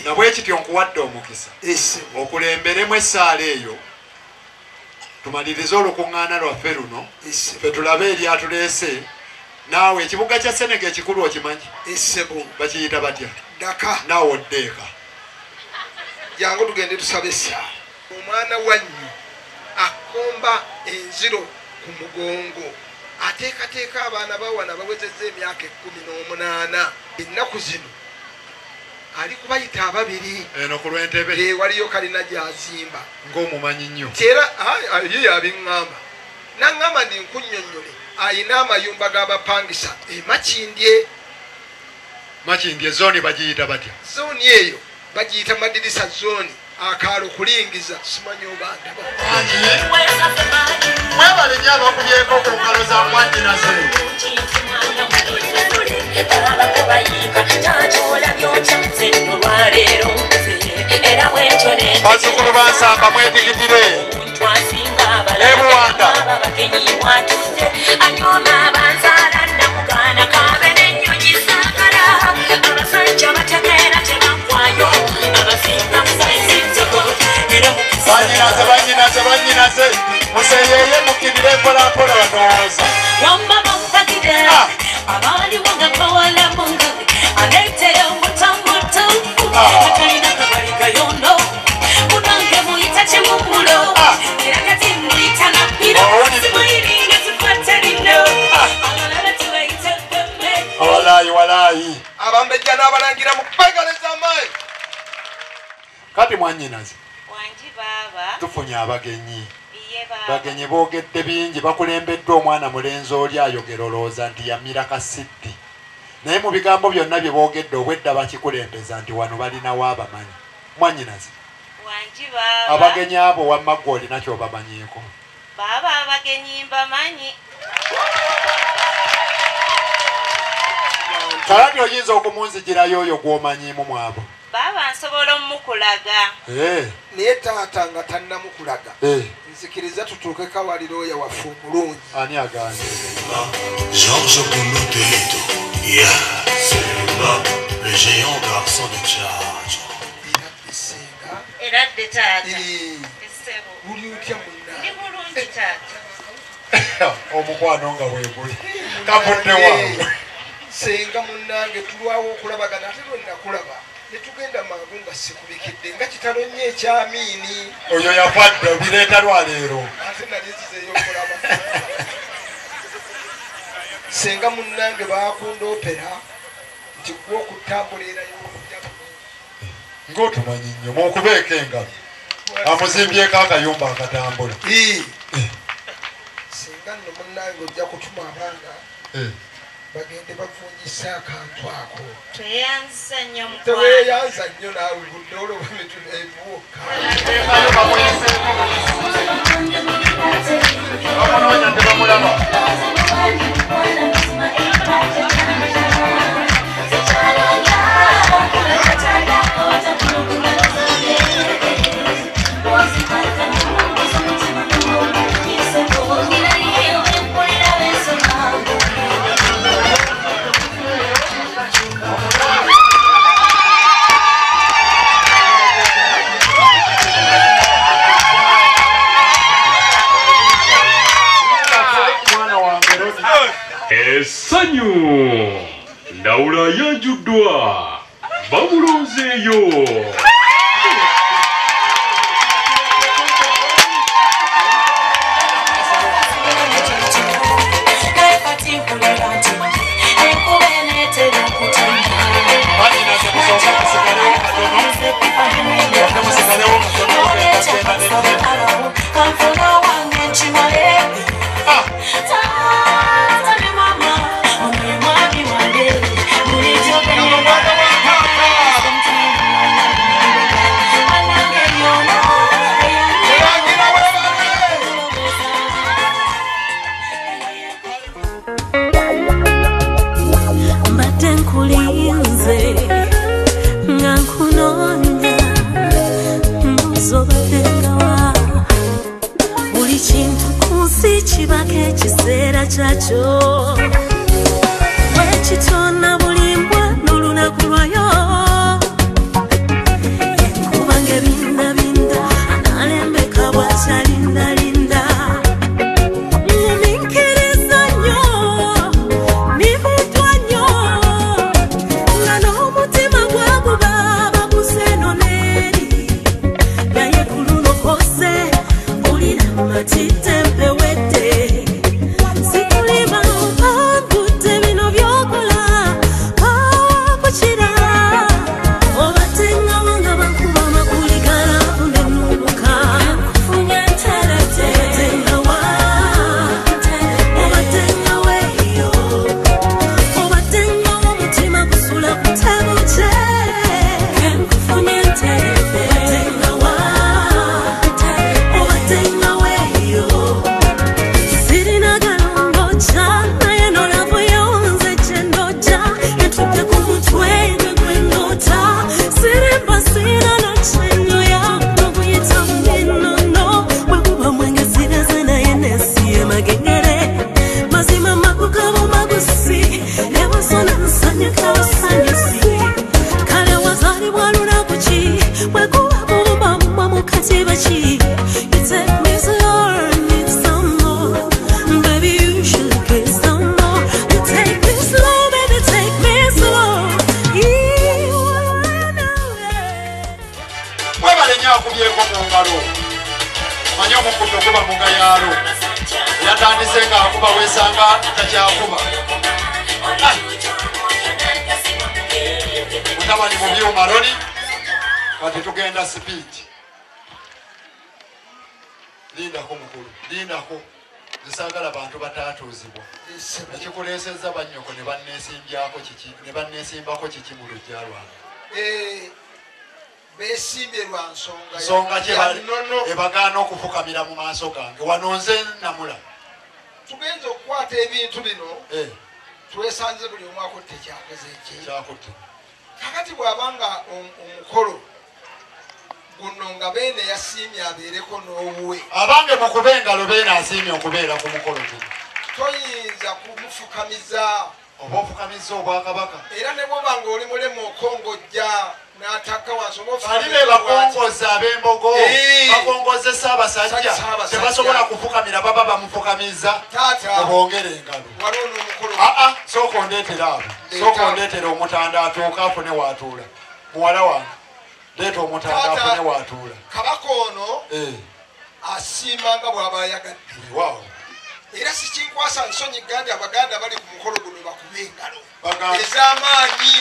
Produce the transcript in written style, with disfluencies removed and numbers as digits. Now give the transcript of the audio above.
Nabwe kityo nkuwadde omukisa okulemberemu essaala eyo tumalirize olukuŋŋaana lwaffe luno ffe tulabe eryatuleese. Naawe ekibuga kya Senegal ekikulu okimanyi? Bakiyita batya? Daka. Naawe oddeeka. Jangu tugende tusabe essaala. Omwana wannyu akomba enziro ku mugongo ateekateeka abaana bawana bawezezza emyaka 18. Ennaku zino ali kubayita ababiri eno ku lw'entebe waliyo kalina gy'azimba ng'omumanyi nnyo era ye yabiŋŋamba naŋŋamba ndi nkunnyonnyole ayina amayumba g'abapangisa e Makindye. Makindye zooni bagiyita batya? Zooni eyo bagiyita Madirisa zooni. Akaalo kulingiza simanyi oba ndaba. Mwebale nnyo abakubyeko ku ngalo za mwannyinaze. Bazzukulu ba Nsamba mwetikitire e Buwanda. Bannyinaze bannyinaze bannyinaze museeyeeye mukkirire mpolampola banowooza. Walaayi walaayi. Abambejja n'abalangira mu kubegaleza amaanyi. Kati mwannyinaze Tufunye abagenyi. Bagenyi boogedde bingi, bakulembeddwa omwana mulenzi oli ayogera olowooza nti yamira kasiddi. Naye mu bigambo byonna bye boogedde obwedda bakikulembeza nti wano balinawo abamanyi. Mwannyinaze abagenyi abo wamma ggwe olina ky'obamanyiiko? Baaba abagenyi mbamanyi. Kalati oyinza okumunzigirayo oyo gw'omanyiimu mwabo? Baaba nsobola omukulaga. Naye taata nga tannamukulaga nzikiriza tutuukeko awali looya waffe omulungi. Ani agambye? Georges Bouloudeledo. Yeah, le géant garçon de Tchad. Era dde taata. Buli otya munna? Ndi bulungi taata. Omukwano nga weeguli. Kavudde wa? Senga munnange tulwawo okulabagana ate lwe nakulaba ne tugenda mangu nga sikubikidde nga kitalo nnyo ekyamiini. Oyo yafadde obireeta lwaleero. Ate nali nzizeeyo okulaba. Senga munnange baakundoopera nti gwe okutambula era y'olujja. Ng'otumanyi nnyo mukubeeko engalo. Amuzimbyeko akayumba akatambula. Senga nno munnange ojja kutuma abaana bagende bavunjisa akantu ako. Tweyanza nnyo mukwano. Teweeyanza nnyo naawe budde olwo ebiwuka. Bamunoonya tebamulaba. Essanyu Ndawula ayanjuddwa bamulonzeeyo. Kyakyo wekitona bulimbwa n'olunaku lwayo Bakubyeko mu ngalo. Manye omukuddo guba mugayaalo. Yatandise ng'akuba weesanga takyakuba. Mutabani mu byuma loli. Kati tugenda sipiiti. Lindako mukulu, lindako. Nsaagala bantu bataatuuzibwa. Ekikuleesezza bannyoko ne banneesimbyako kiki, ne banneesimbako kiki mu luggya lwange. Beesimbye lwa nsonga. Nsonga ki ebagaana okufukamira mu maaso gange? Wano nze nnamula. Tugenze okukwata ebintu bino, twesanze buli omu akutte kyakoze ki. Kyakutte. Kakati bw'abanga omukolo guno nga Beene yasiimye abeereko n'owuwe. Abange mukube engalo, Beene asiimye okubeera ku mukolo guno. Toyinza kumufukamiza. Oba ofukamizza obwakabaka. Era ne bw'oba ng'oli mulema okongojja n'atakka wansi oba Bali be bakongoza ab'embogo, bakongoze Ssaabasajja, tebasobola kufukamira, baba bamufukamizza. Taata, Mubongere engalo. Waliwo n'omukolo. Aa, sooka ondeetera abo. Sooka ondeetera omutanda atuuka afune w'atuula. Muwala wange, leeta omutanda afune w'atuula. Kabaka ono asiima nga bw'aba ayagadde. Waawo. Era sikinkwasa nsonyi gandi Abaganda bali ku mukolo guno bakube engalo ez'amaanyi.